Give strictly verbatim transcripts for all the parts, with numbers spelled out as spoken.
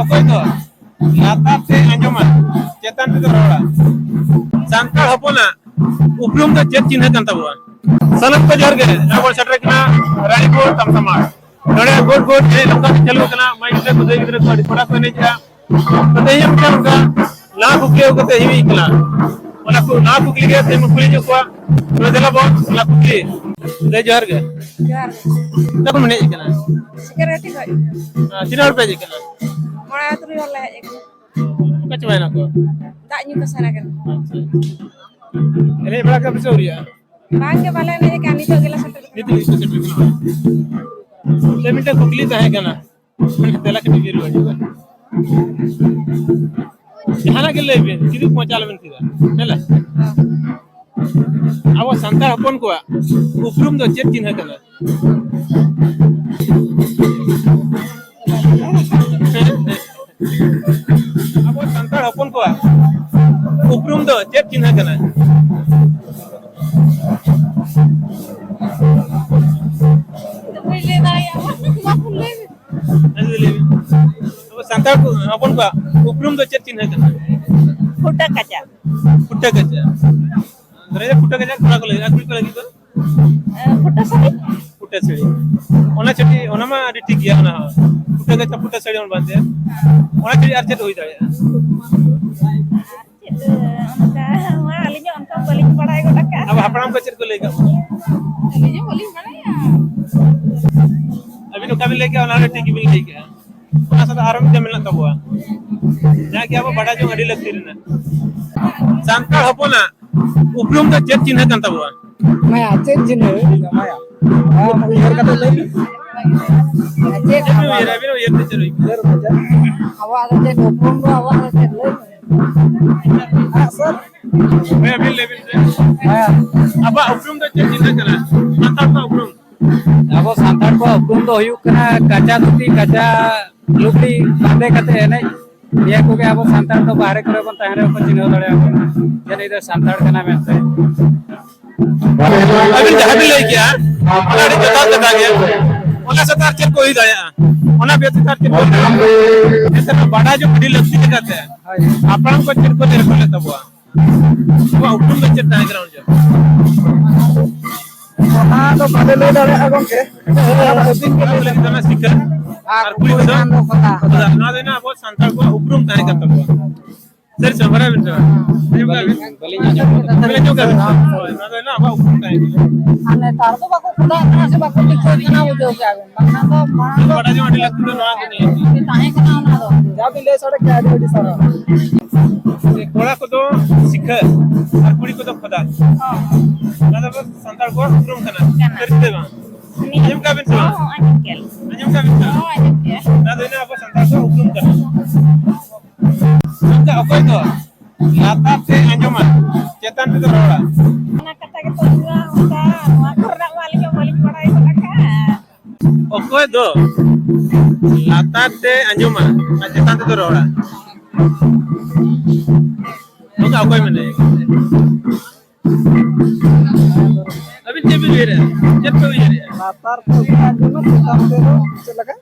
ᱚᱠᱚᱭ ᱫᱚ ᱞᱟᱛᱟᱨ ᱛᱮ ᱟᱸᱡᱚᱢᱟ, ᱪᱮᱛᱟᱱ ᱛᱮᱫᱚ ᱨᱚᱲᱟ᱾ ᱥᱟᱱᱛᱟᱲ ᱦᱚᱯᱚᱱᱟᱜ ᱩᱯᱨᱩᱢ ᱫᱚ ᱪᱮᱫ ᱪᱤᱱᱦᱟᱹ ᱠᱟᱱ ᱛᱟᱵᱚᱱᱟ? ᱥᱟᱱᱟᱢ ᱠᱚ ᱡᱚᱦᱟᱨ ᱜᱮ᱾ ᱱᱚᱜᱼᱚᱭ ᱵᱚᱱ ᱥᱮᱴᱮᱨ ᱠᱟᱱᱟ ᱨᱟᱭᱯᱩᱨ ᱛᱟᱢᱥᱟᱢᱟᱲ᱾ ᱱᱚᱰᱮ ᱜᱳᱴ ᱜᱳᱴ ᱮᱱᱮᱡ ᱱᱚᱝᱠᱟ ᱜᱮ ᱪᱟᱹᱞᱩ ᱟᱠᱟᱱᱟ᱾ ᱢᱟᱹᱭ ᱜᱤᱫᱽᱨᱟᱹ ᱠᱚ, ᱫᱟᱹᱭ ᱜᱤᱫᱽᱨᱟᱹ ᱠᱚ, ᱟᱹᱰᱤ ᱠᱚᱲᱟ ᱠᱚ ᱮᱱᱮᱡᱮᱜᱼᱟ᱾ ᱛᱚ, ᱛᱮᱦᱮᱧ ᱢᱤᱫᱴᱟᱝ ᱚᱱᱠᱟ ᱱᱟᱣᱟ ᱠᱩᱠᱞᱤ ᱟᱹᱜᱩ ᱠᱟᱛᱮ ᱦᱩᱭᱩᱜ ᱠᱟᱱᱟ᱾ ᱚᱱᱟ ᱠᱩ-, ᱱᱟᱣᱟ ᱠᱩᱠᱞᱤ ᱜᱮ ᱛᱮᱦᱮᱧ ᱵᱚᱱ ᱠᱩᱞᱤ ᱧᱚᱜ ᱠᱚᱣᱟ᱾ ᱛᱚᱵᱮ ᱫᱮᱞᱟ ᱵᱚᱱ ᱚᱱᱟ ᱠᱩᱠᱞᱤ᱾ ᱫᱟᱹᱭ, ᱡᱚᱦᱟᱨ ᱜᱮ᱾ ᱡᱚᱦᱟᱨ ᱜᱮ᱾ ᱚᱠᱟ ᱠᱷᱚᱱ ᱵᱚᱱ ᱦᱮᱡ ᱟᱠᱟᱱᱟ? ᱥᱤᱠᱟᱨᱜᱷᱟᱴᱤ ᱠᱷᱚᱡ᱾ ᱟᱨ ᱛᱤᱱᱟᱹᱜ ᱦᱚᱲ ᱯᱮ ᱦᱮᱡ ᱟᱠᱟᱱᱟ? ᱢᱚᱬᱮ ᱛᱩᱨᱩᱭ ᱦᱚᱲ ᱞᱮ ᱦᱮᱡ ᱟᱠᱟᱱᱟ᱾ ᱚᱠᱟ ᱪᱟᱵᱟᱭᱮᱱᱟ ᱠᱚ? ᱫᱟᱜ ᱧᱩ ᱠᱚ ᱥᱮᱱ ᱟᱠᱟᱱᱟ᱾ ᱟᱪᱪᱷᱟ᱾ ᱮᱱᱮᱡ ᱵᱟᱲᱟ ᱠᱮᱫᱟ ᱯᱮ ᱥᱮ ᱟᱹᱣᱨᱤᱭᱟ? ᱵᱟᱝ ᱜᱮ, ᱵᱟᱞᱮ ᱮᱱᱮᱡ ᱟᱠᱟᱫ, ᱱᱤᱛᱚᱜ ᱜᱮᱞᱮ ᱥᱮᱴᱮᱨ ᱱᱤᱛᱚᱜ ᱟᱠᱟᱱᱟ᱾ ᱜᱮᱯᱮ ᱥᱮᱴᱮᱨ ᱟᱠᱟᱱᱟ? ᱥᱮ ᱢᱤᱫᱴᱮᱱ ᱠᱩᱠᱞᱤ ᱛᱟᱦᱮᱸ ᱠᱟᱱᱟ, ᱛᱮᱞᱟ ᱠᱟᱹᱴᱤᱡ ᱵᱤᱱ ᱨᱩᱣᱟᱹᱲ ᱦᱤᱡᱩᱜᱼᱟ᱾ ᱡᱟᱦᱟᱱᱟᱜ ᱜᱮ ᱞᱟᱹᱭ ᱵᱤᱱ, ᱛᱤᱨᱤᱥ ᱯᱚᱸᱪᱟᱞ ᱵᱤᱱ ᱛᱷᱤᱨᱟ᱾ ᱦᱮᱸ ᱞᱮ? ᱟᱵᱚ ᱥᱟᱱᱛᱟᱲ ᱦᱚᱯᱚᱱ ᱠᱚᱣᱟᱜ ᱩᱯᱨᱩᱢ ᱫᱚ ᱪᱮᱫ ᱪᱤᱱᱦᱟᱹ ᱠᱟᱱᱟ? ᱟᱵᱚ ᱥᱟᱱᱛᱟᱲ ᱦᱚᱯᱚᱱ ᱠᱚᱣᱟᱜ ᱩᱯᱨᱩᱢ ᱫᱚ ᱪᱮᱫ ᱪᱤᱱᱦᱟᱹ ᱠᱟᱱᱟ? ᱵᱟᱹᱧ ᱞᱟᱹᱭ ᱫᱟᱲᱮᱭᱟᱜᱼᱟ᱾ ᱢᱟ ᱞᱟᱹᱭ ᱢᱮ᱾ ᱟᱵᱚ ᱥᱟᱱᱛᱟᱲ ᱠᱚ, ᱦᱚᱯᱚᱱ ᱠᱚᱣᱟᱜ ᱩᱯᱨᱩᱢ ᱫᱚ ᱪᱮᱫ ᱪᱤᱱᱦᱟᱹ ᱠᱟᱱᱟ? ᱯᱷᱩᱴᱟᱹ ᱠᱟᱪᱟ᱾ ᱯᱷᱩᱴᱟᱹ ᱠᱟᱪᱟ᱾ ᱫᱷᱚᱨᱮ ᱯᱷᱩᱴᱟᱹ ᱠᱟᱪᱟ ᱠᱚᱲᱟ ᱠᱚ ᱞᱟᱹᱜᱤᱫ, ᱟᱨ ᱠᱩᱲᱤ ᱠᱚ ᱞᱟᱹᱜᱤᱫ ᱫᱚ? ᱮ, ᱯᱷᱩᱴᱟᱹ ᱥᱟᱹᱲᱤ᱾ ᱯᱷᱩᱴᱟᱹ ᱥᱟᱹᱲᱤ᱾ ᱚᱱᱟ ᱪᱷᱟᱹᱴᱤ, ᱚᱱᱟ ᱢᱟ ᱟᱹᱰᱤ ᱴᱷᱤᱠ ᱜᱮᱭᱟ, ᱚᱱᱟ ᱦᱚᱸ᱾ ᱯᱷᱩᱴᱟᱹ ᱠᱟᱪᱟ, ᱯᱷᱩᱴᱟᱹ ᱥᱟᱹᱲᱤ ᱵᱚᱱ ᱵᱟᱸᱫᱮᱭᱟ᱾ ᱚᱱᱟ ᱪᱷᱟᱹᱴᱤ ᱟᱨ ᱪᱮᱫ ᱦᱩᱭ ᱫᱟᱲᱮᱭᱟᱜᱼᱟ? ᱪᱮᱫ, ᱚᱱᱠᱟ ᱢᱟ ᱟᱹᱞᱤᱧ ᱦᱚᱸ ᱚᱱᱠᱟ ᱵᱟᱹᱞᱤᱧ ᱵᱟᱲᱟᱭ ᱜᱚᱫ ᱟᱠᱟᱫᱼᱟ᱾ ᱟᱵᱚ ᱦᱟᱯᱲᱟᱢ ᱠᱚ ᱪᱮᱫ ᱠᱚ ᱞᱟᱹᱭ ᱠᱟᱜ ᱵᱚᱱᱟ? ᱟᱹᱞᱤᱧ ᱦᱚᱸ ᱵᱟᱹᱞᱤᱧ ᱵᱟᱲᱟᱭᱟ᱾ ᱟᱹᱵᱤᱱ ᱚᱠᱟ ᱵᱤᱱ ᱞᱟᱹᱭ ᱠᱮᱜᱼᱟ, ᱚᱱᱟ ᱦᱚᱸ ᱴᱷᱤᱠ ᱜᱮᱵᱤᱱ ᱞᱟᱹᱭ ᱠᱮᱜᱼᱟ᱾ ᱚᱱᱟ ᱥᱟᱶᱛᱮ ᱟᱨᱚ ᱢᱤᱫᱴᱮᱱ ᱢᱮᱱᱟᱜ ᱛᱟᱵᱚᱣᱟ, ᱡᱟᱦᱟᱸ ᱜᱮ ᱟᱵᱚ ᱵᱟᱰᱟᱭ ᱡᱚᱝ ᱟᱹᱰᱤ ᱞᱟᱹᱠᱛᱤ ᱨᱮᱱᱟᱜ᱾ ᱥᱟᱱᱛᱟᱲ ᱦᱚᱯᱚᱱᱟᱜ ᱩᱯᱨᱩᱢ ᱫᱚ ᱪᱮᱫ ᱪᱤᱱᱦᱟᱹ ᱠᱟᱱ ᱛᱟᱵᱚᱣᱟ? ᱢᱟᱭᱟ, ᱪᱮᱫ ᱪᱤᱱᱦᱟᱹ? ᱢᱟᱭᱟ᱾ ᱟᱢ ᱩᱭᱦᱟᱹᱨ ᱠᱟᱛᱮ ᱞᱟᱹᱭ ᱢᱮ᱾ ᱪᱮᱫ ᱪᱮᱫ ᱵᱤᱱ ᱟᱵᱚᱣᱟᱜ? ᱩᱭᱦᱟᱹᱨᱟ? ᱟᱹᱵᱤᱱᱟᱜ ᱩᱭᱦᱟᱹᱨ ᱛᱮ ᱪᱮᱫ ᱦᱩᱭᱩᱜ ᱠᱟᱱᱟ? ᱩᱭᱦᱟᱹᱨ ᱢᱮ ᱪᱮᱫ? ᱟᱵᱚᱣᱟᱜ ᱫᱚ ᱪᱮᱫ ᱩᱯᱨᱩᱢ ᱫᱚ, ᱟᱵᱚᱣᱟᱜ ᱫᱚ ᱪᱮᱫ ᱞᱟᱹᱭ ᱢᱮ? ᱦᱮᱸ, ᱥᱟᱨ᱾ ᱦᱮᱸ, ᱟᱹᱵᱤᱱ ᱞᱟᱹᱭ ᱵᱤᱱ ᱥᱮ᱾ ᱦᱮᱸ᱾ ᱟᱵᱚᱣᱟᱜ ᱩᱯᱨᱩᱢ ᱫᱚ ᱪᱮᱫ ᱪᱤᱱᱦᱟᱹ ᱠᱟᱱᱟ? ᱥᱟᱱᱛᱟᱲ ᱠᱚᱣᱟᱜ ᱩᱯᱨᱩᱢ᱾ ᱟᱵᱚ ᱥᱟᱱᱛᱟᱲ ᱠᱚᱣᱟᱜ ᱩᱯᱨᱩᱢ ᱫᱚ ᱦᱩᱭᱩᱜ ᱠᱟᱱᱟ ᱠᱟᱸᱪᱟ ᱫᱷᱩᱛᱤ, ᱠᱟᱸᱪᱟ ᱞᱩᱜᱽᱲᱤ ᱵᱟᱸᱫᱮ ᱠᱟᱛᱮ ᱮᱱᱮᱡ᱾ ᱱᱤᱭᱟᱹ ᱠᱚᱜᱮ ᱟᱵᱚ ᱥᱟᱱᱛᱟᱲ ᱫᱚ ᱵᱟᱦᱨᱮ ᱠᱚᱨᱮ ᱵᱚᱱ ᱛᱟᱦᱮᱱ ᱨᱮᱦᱚᱸ ᱠᱚ ᱪᱤᱱᱦᱟᱹᱣ ᱫᱟᱲᱮᱭᱟᱵᱚᱱᱟ ᱡᱮ ᱱᱩᱭ ᱫᱚ ᱥᱟᱱᱛᱟᱲ ᱠᱟᱱᱟ ᱢᱮᱱᱛᱮ᱾ ᱟᱹᱵᱤᱱ ᱡᱟᱦᱟᱸ ᱵᱤᱱ ᱞᱟᱹᱭ ᱠᱮᱜᱼᱟ, ᱚᱱᱟ ᱟᱹᱰᱤ ᱡᱚᱛᱷᱟᱛ ᱠᱟᱛᱷᱟ ᱜᱮ᱾ ᱚᱱᱟ ᱥᱟᱛᱮ ᱟᱨ ᱪᱮᱫ ᱠᱚ ᱦᱩᱭ ᱫᱟᱲᱮᱭᱟᱜᱼᱟ? ᱚᱱᱟ ᱵᱮᱛᱤᱛ ᱟᱨ ᱪᱮᱫ ᱠᱚ ᱦᱩᱭ ᱫᱟᱲᱮᱭᱟᱜᱼᱟ? ᱮᱱᱛᱮ ᱵᱟᱰᱟᱭ ᱡᱚᱝ ᱟᱹᱰᱤ ᱞᱟᱹᱠᱛᱤ ᱞᱮᱠᱟᱛᱮ ᱦᱟᱯᱲᱟᱢ ᱠᱚ ᱪᱮᱫ ᱠᱚ ᱧᱮᱞ ᱞᱮᱫ ᱛᱟᱵᱚᱣᱟ? ᱟᱵᱚᱣᱟᱜ ᱩᱯᱨᱩᱢ ᱫᱚ ᱪᱮᱫ ᱛᱟᱦᱮᱸ ᱠᱟᱱᱟ ᱩᱱ ᱡᱚᱦᱚᱜ? ᱚᱱᱟ ᱫᱚ ᱵᱟᱞᱮ ᱞᱟᱹᱭ ᱫᱟᱲᱮᱭᱟᱜᱼᱟ ᱜᱚᱢᱠᱮ᱾ ᱚᱱᱟ ᱫᱚ ᱟᱹᱵᱤᱱ ᱜᱮ ᱞᱟᱹᱭ ᱵᱤᱱ᱾ ᱥᱤᱠᱷᱟᱹ ᱟᱨ ᱠᱩᱲᱤ ᱠᱚᱫᱚ ᱠᱷᱚᱫᱟ᱾ ᱱᱚᱣᱟ ᱫᱚ ᱦᱩᱭᱱᱟ ᱟᱵᱚ ᱥᱟᱱᱛᱟᱲ ᱠᱚᱣᱟᱜ ᱩᱯᱨᱩᱢ ᱛᱟᱦᱮᱸ ᱠᱟᱱ ᱛᱟᱵᱚᱣᱟ᱾ ᱥᱟᱹᱨᱤ ᱥᱮ ᱵᱟᱝ? ᱵᱟᱲᱟᱭ ᱵᱮᱱ ᱥᱮ ᱵᱟᱝ? ᱟᱸᱡᱚᱢ ᱠᱟᱜ ᱵᱮᱱ? ᱵᱟᱹᱞᱤᱧ ᱟᱸᱡᱚᱢ ᱠᱟᱫᱟ᱾ ᱦᱳᱭ, ᱱᱚᱣᱟ ᱫᱚ ᱦᱩᱭᱱᱟ ᱟᱵᱚᱣᱟᱜ ᱩᱯᱨᱩᱢ ᱛᱟᱦᱮᱸ ᱠᱟᱱᱟ᱾ ᱟᱨ ᱱᱮᱛᱟᱨ ᱫᱚ ᱵᱟᱠᱚ ᱠᱷᱚᱫᱟᱜ ᱠᱟᱱᱟ ᱥᱮ ᱵᱟᱠᱚ ᱴᱷᱤᱠᱟᱹᱜ ᱠᱟᱱᱟ, ᱵᱩᱡᱷᱟᱹᱣ ᱠᱮᱜᱼᱟ ᱵᱮᱱ᱾ ᱵᱟᱠᱷᱟᱱ ᱫᱚ ᱢᱟᱲᱟᱝ ᱫᱚ ᱵᱟᱰᱟᱭ ᱡᱚᱝ ᱟᱹᱰᱤ ᱞᱟᱹᱠᱛᱤ ᱫᱚ ᱱᱚᱣᱟ ᱠᱟᱱ ᱜᱮᱭᱟ᱾ ᱛᱟᱦᱮᱸ ᱠᱟᱱᱟ ᱚᱱᱟ ᱫᱚ᱾ ᱡᱟ ᱵᱤᱱ ᱞᱟᱹᱭ ᱥᱟᱰᱮ ᱠᱮᱜᱼᱟ, ᱟᱹᱰᱤ ᱟᱹᱰᱤ ᱥᱟᱨᱦᱟᱣ᱾ ᱠᱚᱲᱟ ᱠᱚᱫᱚ ᱥᱤᱠᱷᱟᱹ ᱟᱨ ᱠᱩᱲᱤ ᱠᱚᱫᱚ ᱠᱷᱚᱫᱟ᱾ ᱦᱚᱸ᱾ ᱚᱱᱟ ᱫᱚ ᱟᱵᱚ ᱥᱟᱱᱛᱟᱲ ᱠᱚᱣᱟᱜ ᱩᱯᱨᱩᱢ ᱠᱟᱱᱟ᱾ ᱠᱟᱱᱟ᱾ ᱥᱟᱹᱨᱤ ᱥᱮ ᱵᱟᱝ? ᱟᱸᱡᱚᱢ ᱠᱟᱜ ᱵᱤᱱ ᱥᱮ ᱵᱟᱝ? ᱦᱚᱸ, ᱦᱚᱸ, ᱟᱸᱡᱚᱢ ᱠᱮᱜᱼᱟ ᱞᱤᱧ᱾ ᱟᱸᱡᱚᱢ ᱠᱟᱜ ᱵᱤᱱ ᱥᱮ ᱵᱟᱝ? ᱦᱚᱸ, ᱟᱸᱡᱚᱢ ᱠᱮᱜᱼᱟ᱾ ᱚᱱᱟ ᱫᱚ ᱦᱩᱭᱱᱟ ᱟᱵᱚ ᱥᱟᱱᱛᱟᱲ ᱠᱚᱣᱟᱜ ᱩᱯᱨᱩᱢ ᱠᱟᱱᱟ᱾ ᱚᱱᱠᱟ ᱚᱠᱚᱭ ᱫᱚ ᱞᱟᱛᱟᱨ ᱛᱮ ᱟᱸᱡᱚᱢᱟ, ᱪᱮᱛᱟᱱ ᱛᱮᱫᱚ ᱨᱚᱲᱟ? ᱚᱱᱟ ᱠᱟᱛᱷᱟ ᱜᱮᱛᱚ ᱦᱩᱭᱩᱜᱼᱟ, ᱚᱱᱠᱟ ᱱᱚᱣᱟ ᱠᱚᱨᱮᱱᱟᱜ ᱢᱟ ᱟᱹᱞᱤᱧ ᱦᱚᱸ ᱵᱟᱹᱞᱤᱧ ᱵᱟᱲᱟᱭ ᱜᱚᱫ ᱟᱠᱟᱫᱼᱟ᱾ ᱚᱠᱚᱭ ᱫᱚ ᱞᱟᱛᱟᱨ ᱛᱮ ᱟᱸᱡᱚᱢᱟ ᱟᱨ ᱪᱮᱛᱟᱱ ᱛᱮᱫᱚ ᱨᱚᱲᱟ? ᱱᱚᱝᱠᱟ ᱚᱠᱚᱭ ᱢᱮᱱᱟᱭᱟ? ᱟᱹᱵᱤᱱ ᱪᱮᱫ ᱵᱤᱱ ᱩᱭᱦᱟᱹᱨᱮᱜᱼᱟ? ᱪᱮᱫ ᱯᱮ ᱩᱭᱦᱟᱹᱨᱮᱜᱼᱟ? ᱞᱟᱛᱟᱨ ᱛᱮ ᱟᱸᱡᱚᱢᱟ, ᱪᱮᱛᱟᱱ ᱛᱮᱫᱚ ᱪᱮᱫ ᱞᱮᱠᱟ?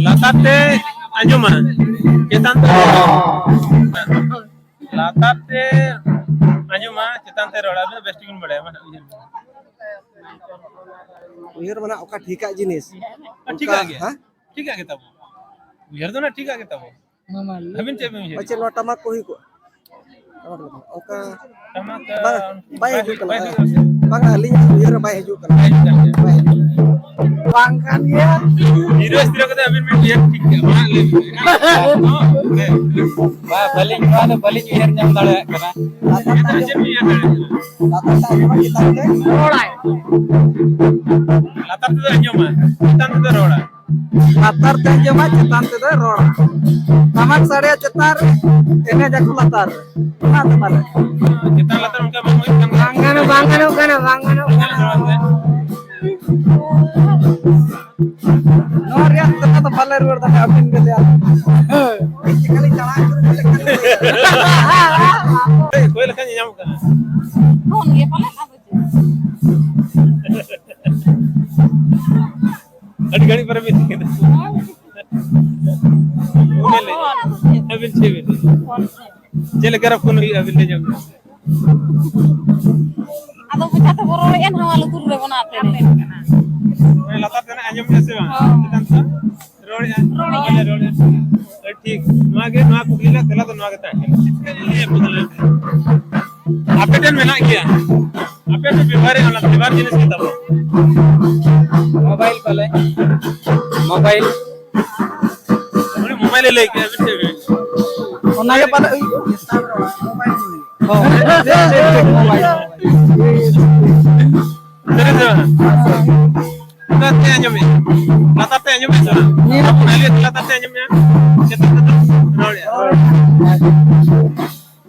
ᱞᱟᱛᱟᱨ ᱛᱮ ᱟᱸᱡᱚᱢᱟ, ᱪᱮᱛᱟᱱ ᱛᱮ ᱨᱚᱲᱟ᱾ ᱞᱟᱛᱟᱨ ᱛᱮ ᱟᱸᱡᱚᱢᱟ, ᱪᱮᱛᱟᱱ ᱛᱮ ᱨᱚᱲᱟ᱾ ᱟᱹᱵᱤᱱ ᱫᱚ ᱵᱮᱥ ᱴᱷᱤᱠ ᱵᱤᱱ ᱵᱟᱲᱟᱭᱟ, ᱢᱟ ᱩᱭᱦᱟᱹᱨ ᱵᱤᱱ᱾ ᱩᱭᱦᱟᱹᱨ ᱢᱟᱱᱮ ᱚᱠᱟ ᱴᱷᱤᱠᱟᱜ ᱡᱤᱱᱤᱥ? ᱴᱷᱤᱠᱟᱜ ᱚᱱᱠᱟ, ᱜᱮᱭᱟ᱾ ᱦᱮᱸ? ᱴᱷᱤᱠᱟᱜ ᱜᱮ ᱛᱟᱵᱚ᱾ ᱩᱭᱦᱟᱹᱨ ᱫᱚ ᱱᱟᱜ ᱴᱷᱤᱠᱟᱜ ᱜᱮ ᱛᱟᱵᱚ᱾ ᱟᱹᱵᱤᱱ ᱪᱮᱫ ᱵᱤᱱ ᱩᱭᱦᱟᱹᱨ? ᱟᱪᱪᱷᱟ, ᱱᱚᱣᱟ ᱴᱟᱢᱟᱠ ᱠᱚ ᱦᱩᱭ ᱠᱚᱜᱼᱟ? ᱴᱟᱢᱟᱠ ᱞᱮᱠᱟ᱾ ᱚᱱᱠᱟ ᱴᱟᱢᱟᱠ, ᱵᱟᱝ, ᱟᱸ, ᱵᱟᱭ ᱵᱟᱭ ᱦᱤᱡᱩᱜ ᱦᱩᱭ-, ᱠᱟᱱᱟ᱾ ᱵᱟᱭ ᱦᱩᱭᱩᱜ ᱠᱟᱱᱟ᱾ ᱵᱟᱝ, ᱟᱹᱞᱤᱧᱟᱜ ᱩᱭᱦᱟᱹᱨ ᱨᱮ ᱵᱟᱭ ᱦᱤᱡᱩᱜ ᱠᱟᱱᱟ᱾ ᱵᱟᱭ ᱦᱤᱡᱩᱜ ᱠᱟᱱ ᱜᱮᱭᱟ᱾ ᱵᱟᱭ ᱦᱤᱡᱩᱜ ᱠᱟᱱᱟ᱾ ᱵᱟᱝ ᱠᱟᱱ ᱜᱮᱭᱟ᱾ ᱦᱤᱨᱳ ᱥᱤᱨᱳ ᱠᱟᱛᱮ ᱟᱹᱵᱤᱱ ᱵᱤᱱ ᱩᱭᱦᱟᱹᱨ ᱴᱷᱤᱠ ᱜᱮᱭᱟ᱾ ᱢᱟ ᱞᱟᱹᱭ ᱵᱤᱱ᱾ ᱵᱟ, ᱵᱟᱹᱞᱤᱧ, ᱱᱚᱣᱟ ᱫᱚ ᱵᱟᱹᱞᱤᱧ ᱩᱭᱦᱟᱹᱨ ᱧᱟᱢ ᱫᱟᱲᱮᱭᱟᱜ ᱠᱟᱱᱟ᱾ ᱞᱟᱛᱟᱨ ᱛᱮ ᱟᱸᱡᱚᱢᱟ, ᱪᱮᱛᱟᱱ ᱛᱮ ᱨᱚᱲᱟᱭ᱾ ᱞᱟᱛᱟᱨ ᱛᱮᱫᱚ ᱟᱸᱡᱚᱢᱟ, ᱪᱮᱛᱟᱱ ᱛᱮᱫᱚ ᱨᱚᱲᱟ᱾ ᱞᱟᱛᱟᱨ ᱛᱮ ᱟᱸᱡᱚᱢᱟ, ᱪᱮᱛᱟᱱ ᱛᱮᱫᱚ ᱨᱚᱲᱟ᱾ ᱴᱟᱢᱟᱠ ᱥᱟᱰᱮᱭᱟ ᱪᱮᱛᱟᱱ ᱨᱮ, ᱮᱱᱮᱡ ᱟᱠᱚ ᱞᱟᱛᱟᱨ ᱨᱮ᱾ ᱚᱱᱟ ᱫᱚ ᱯᱟᱞᱮ᱾ ᱪᱮᱛᱟᱱ ᱞᱟᱛᱟᱨ ᱚᱱᱠᱟ ᱵᱟᱝ ᱦᱩᱭᱩᱜ ᱠᱟᱱ ᱜᱮᱭᱟ᱾ ᱵᱟᱝ ᱜᱟᱱᱚᱜ, ᱵᱟᱝ ᱜᱟᱱᱚᱜ ᱠᱟᱱᱟ, ᱵᱟᱝ ᱜᱟᱱᱚᱜ ᱠᱟᱱᱟ᱾ ᱱᱚᱣᱟ ᱨᱮᱭᱟᱜ ᱛᱮᱞᱟ ᱫᱚ ᱵᱟᱞᱮ ᱨᱩᱣᱟᱹᱲ ᱫᱟᱲᱮᱭᱟᱜᱼᱟ, ᱟᱹᱵᱤᱱ ᱜᱮ ᱞᱟᱹᱭ ᱟᱞᱮ ᱵᱤᱱ᱾ ᱦᱳᱭ᱾ ᱢᱤᱫ ᱴᱟᱠᱟ ᱞᱤᱧ ᱪᱟᱞᱟᱜ ᱠᱟᱱᱟ᱾ ᱦᱳᱭ, ᱚᱠᱚᱭ ᱞᱮᱠᱟ ᱧᱮᱧᱟᱢᱚᱜ ᱠᱟᱱᱟ? ᱯᱷᱳᱱ ᱜᱮ ᱯᱟᱞᱮᱱ ᱟᱵᱚ ᱪᱮᱫ? ᱟᱹᱰᱤ ᱜᱷᱟᱹᱲᱤᱡ ᱯᱚᱨᱮ ᱵᱤᱱ ᱴᱷᱤᱠ ᱠᱮᱫᱟ᱾ ᱩᱢᱮᱞ ᱞᱮ᱾ ᱟᱹᱵᱤᱱ ᱪᱮᱫ ᱵᱤᱱ ᱞᱟᱹᱭᱟ? ᱪᱮᱫ ᱞᱮᱠᱟ ᱨᱮ ᱯᱷᱳᱱ ᱦᱩᱭᱩᱜᱼᱟ, ᱟᱹᱵᱤᱱ ᱞᱟᱹᱭ ᱧᱚᱜ ᱵᱤᱱ᱾ ᱟᱫᱚ ᱢᱚᱪᱟ ᱛᱮᱵᱚ ᱨᱚᱲᱮᱫᱼᱟ, ᱱᱟᱣᱟ ᱞᱩᱛᱩᱨ ᱨᱮᱵᱚᱱ ᱟᱛᱮᱱ ᱠᱟᱱᱟ᱾ ᱢᱟᱱᱮ ᱞᱟᱛᱟᱨ ᱛᱮᱱᱟᱜ ᱟᱸᱡᱚᱢ ᱜᱮ ᱥᱮ ᱵᱟᱝ? ᱦᱚᱸ᱾ ᱪᱮᱛᱟᱱ ᱛᱮ ᱨᱚᱲᱮᱫᱼᱟ? ᱨᱚᱲᱮᱫᱼᱟ᱾ ᱦᱮᱸ, ᱨᱚᱲᱮᱫᱼᱟ᱾ ᱟᱹᱰᱤ ᱴᱷᱤᱠ᱾ ᱱᱚᱣᱟ ᱜᱮ, ᱱᱚᱣᱟ ᱠᱩᱠᱞᱤ ᱨᱮᱱᱟᱜ ᱛᱮᱞᱟ ᱫᱚ ᱱᱚᱣᱟ ᱜᱮ ᱛᱟᱦᱮᱸ ᱠᱟᱱᱟ᱾ ᱟᱯᱮ ᱴᱷᱮᱱ ᱢᱮᱱᱟᱜ ᱜᱮᱭᱟ, ᱟᱯᱮ ᱯᱮ ᱵᱮᱵᱚᱦᱟᱨᱮᱫᱼᱟ, ᱚᱱᱟ ᱵᱮᱵᱚᱦᱟᱨ ᱡᱤᱱᱤᱥ ᱜᱮ ᱛᱟᱵᱚ᱾ ᱢᱳᱵᱟᱭᱤᱞ ᱯᱟᱞᱮ᱾ ᱢᱳᱵᱟᱭᱤᱞ᱾ ᱩᱱᱤ ᱢᱳᱵᱟᱭᱤᱞᱮ ᱞᱟᱹᱭ ᱠᱮᱜᱼᱟ, ᱢᱤᱫᱴᱮᱡ ᱢᱤᱱᱤᱴ᱾ ᱚᱱᱟᱜᱮ ᱯᱟᱞᱮ ᱦᱩᱭᱩᱜᱼᱟ᱾ ᱦᱚᱸ᱾ ᱥᱟᱹᱨᱤ ᱥᱮ ᱵᱟᱝ? ᱞᱟᱛᱟᱨ ᱛᱮ ᱟᱸᱡᱚᱢᱮᱜᱼᱟ᱾ ᱞᱟᱛᱟᱨ ᱛᱮ ᱟᱸᱡᱚᱢᱮᱜᱼᱟ ᱥᱮ ᱵᱟᱝ? ᱱᱤᱭᱟᱹ ᱟᱵᱚ ᱱᱟᱹᱞᱤ ᱞᱟᱛᱟᱨ ᱛᱮ ᱟᱸᱡᱚᱢᱮᱜᱼᱟ᱾ ᱪᱮᱛᱟᱱ ᱛᱮ ᱨᱚᱲᱮᱜᱼᱟ᱾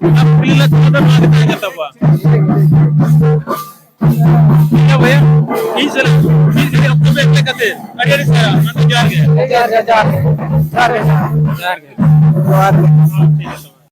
ᱚᱱᱟ ᱠᱩᱠᱞᱤ ᱞᱮ ᱫᱚᱦᱚ ᱫᱚ ᱱᱚᱣᱟ ᱜᱮ ᱛᱟᱦᱮᱸ ᱠᱟᱱ ᱛᱟᱠᱚᱣᱟ᱾ ᱴᱷᱤᱠ ᱜᱮᱭᱟ ᱵᱷᱟᱭᱟ, ᱤᱧ ᱥᱟᱞᱟᱜ ᱢᱤᱫ ᱜᱷᱟᱹᱲᱤᱡ ᱚᱠᱛᱚ ᱯᱮ ᱮᱢ ᱠᱮᱫ ᱠᱷᱟᱹᱛᱤᱨ ᱟᱹᱰᱤ ᱟᱹᱰᱤ ᱥᱟᱨᱦᱟᱣ᱾ ᱢᱟ ᱛᱚ ᱡᱚᱦᱟᱨ ᱜᱮ᱾ ᱡᱚᱦᱟᱨ ᱜᱮ, ᱡᱚᱦᱟᱨ ᱜᱮ, ᱡᱚᱦᱟᱨ ᱜᱮ᱾ ᱡᱚᱦᱟᱨ ᱜᱮ᱾ ᱡᱚᱦᱟᱨ ᱜᱮ᱾ ᱴᱷᱤᱠ ᱜᱮᱭᱟ ᱛᱚᱵᱮ᱾